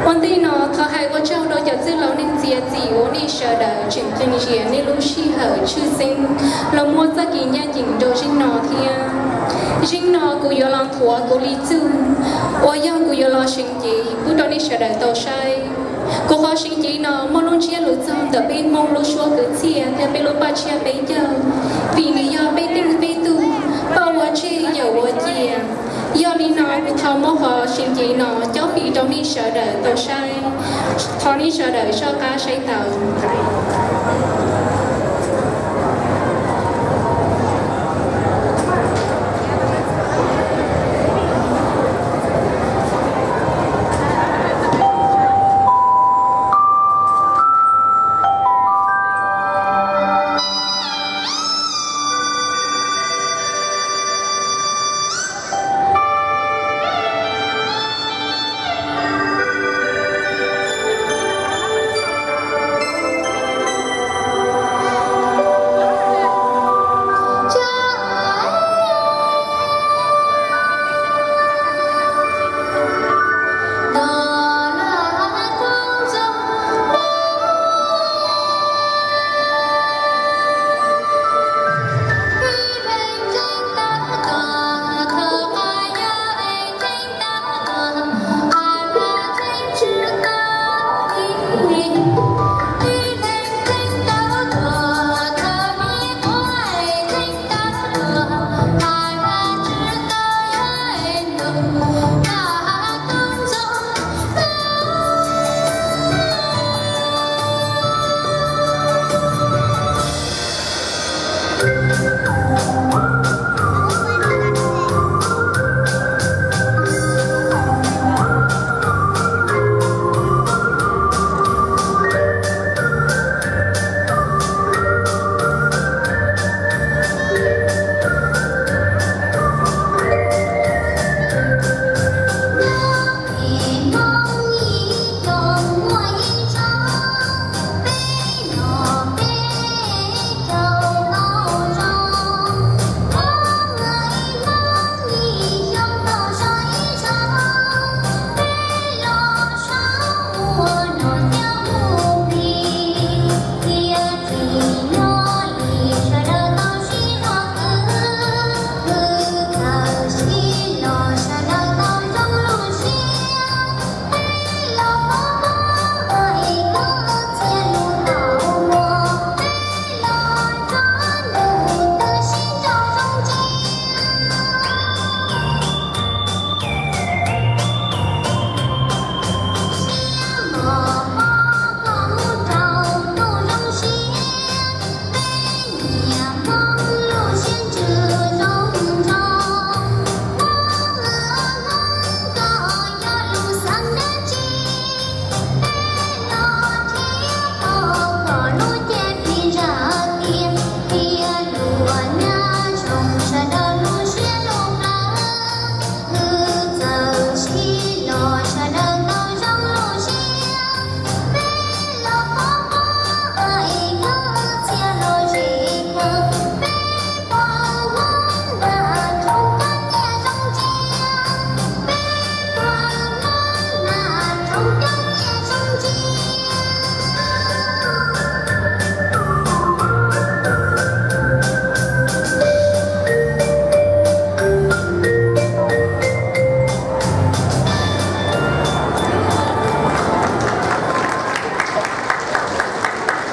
Ua ntej no thov hais ua tsaug rau cov txwj laus neej txiv txim uas nej sawv daws tseem ceeb zias nej lub sij hawm tshwj xeeb los muaj txoj kev ncaj ncees rau Zeej no thiab. Zeej no kuv yuav los nthuav kuv li txuj uas yog kuv yuav los seev cev pub rau nej sawv daws tau saib. Kuv qhov seev cev no muaj lub ntsiab lus txog ntawm peb Hmoob lub suab kwv txhiaj thiab peb lub paj tshiab peb caug, vim nws yog peb teej peb tug, poj ua tseg yawm ua cia. Yog li no kuv thov muab qhov seev cev no cob fim rau nej sawv daws tau saib. Thov nej sawv daws soj qab saib taus.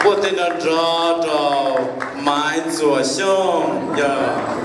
Muaj tej no nrog rau Maiv Ntxuam Xyooj yog